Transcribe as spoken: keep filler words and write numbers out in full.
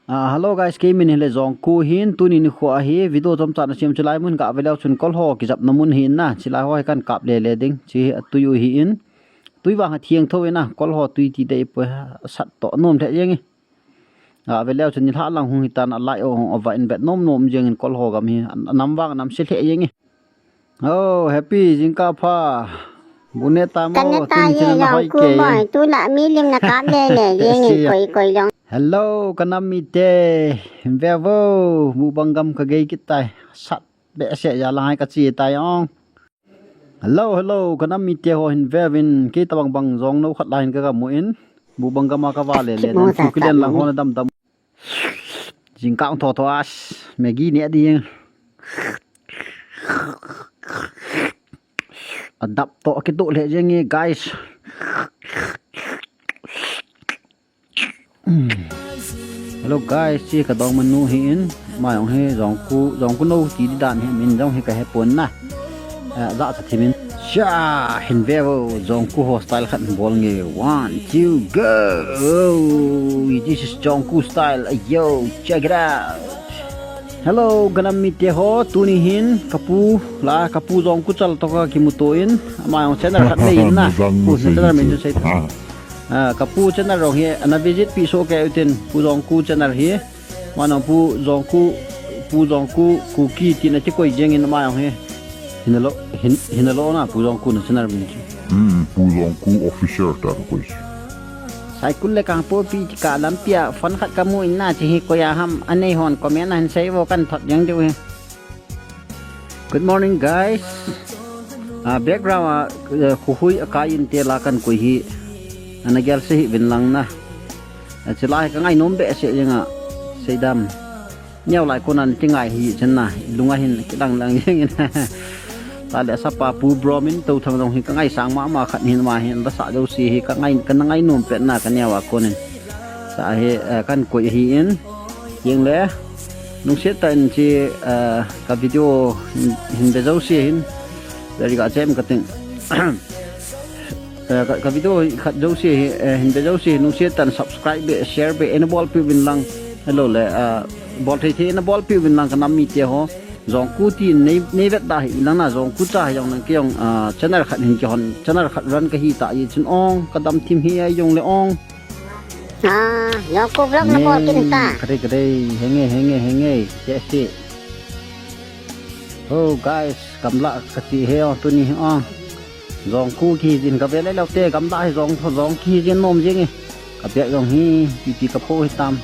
Ah, hello guys, kei min hile Jongku hin, tuni nikho ahi, video chomcha na siam chulai mun ka veleu chun kol ho kijapna mun hi na, chilai ho hi kan kap le le ding, chi hi atui u hi in, tui vang a thiang tho ina, kol ho tui ti dei poi, sat to nom le jeng i. Ah, veleu chun ni hla lang hung hitan a lai o hung ova in bet nom nom jeng in kol ho gam hi, nam vang nam se le jeng i. Oh, happy jingkah pha. Bu ne ta mo, Kan ne ta tun ye chin na hoi Jongku ke. Boy, tu la mi lim na kap le le, ye ngi Siya. Koi koi long. Hello, ka nam mite. Hin ve vo, bu bang gam ka gei kit tai. Sat be se ya la hai ka chi tai ong. Hello, hello, ka nam mite ho hin ve vin, kei ta bang bang jong no khat la hin ka ga mu in. Bu bang gam a ka va le le, Kit mo dan sa tu ki sa den lang mo. Ho na dam dam. Jingkah tho tho as, Maggie ne ding. Adap to kitu le jeng i, guys. Hello guys, chi ka dong manu hi in, ma jong hi Jongku, Jongku no ti di dan hi min jong hi ka he pon na. Eh, za ta thimin. Sha, hin ve vo, Jongku ho style khat bol nge. One, two, go. Oh, this is Jongku style. Ayo, check it out. Hello, ka nam mite ho, tuni hin, ka pu, la, ka pu Jongku chal to ka kimuto in, ama jong channel khat nei in na. Pu na channel min chu sei. Ah, ka pu channel jong hi, ana visit pi so ke utin, pu Jongku channel hi. Mana pu Jongku, pu Jongku, Kuki tina chi koi jeng in ama jong hi. Hinalo, hin, hinalo na pu Jongku na channel min chu. Hmm, pu Jongku official ta ka koi. Saikul le kang po pi ka lampi a phone khat ka mu in na chi hi koi a ham anei hon comment a hin sei vo kan thot jeng diu hi. Good morning, guys. Ah, background a, eh, khuhui a kai in te la kan koi hi. Ana gel se hi vin lang na. Ah, chila hi ka ngai nom be se jeng a. Seidam. Neo lai ko nan ti ngai hi chen na. Lunga hin kilang lang jeng in. Ta le sapa pu bro min to thang dong hi ka ngai sang ma ma khat hin ma hin da sa jo si hi ka ngai ka na ngai nom pe na ka neo a ko nin. Sa hi, eh, kan koi hi in. Jeng le. Nung se ta in chi, eh, ka video hin, hin be jo si hin. Very ga chem ka ting. Eh, ka, ka video khat jo si hi, eh, hin be jo si hin. Nung se ta in subscribe be, share be, en bol pi vin lang. Hello le, eh, bol thei thei en bol pi vin lang ka nam mite ho. Jongku ti nei, nei vet da hi lang na Jongku cha hi jong nang ke jong, ah, channel khat hin ke hon, channel khat run ka hi ta i chun ong, ka dam thim hi ai jong le ong. Ah, Jongku vlog na bol kin ta. Kare kare, henge, henge, henge, ke si. Oh, guys, gamla ka chi he ong, tuni ong. Jongku ki jin ka ve le lo te, gamla hi jong, jong ki jin nom jing i. Ka pe jong hi, pi pi ka po hi tam.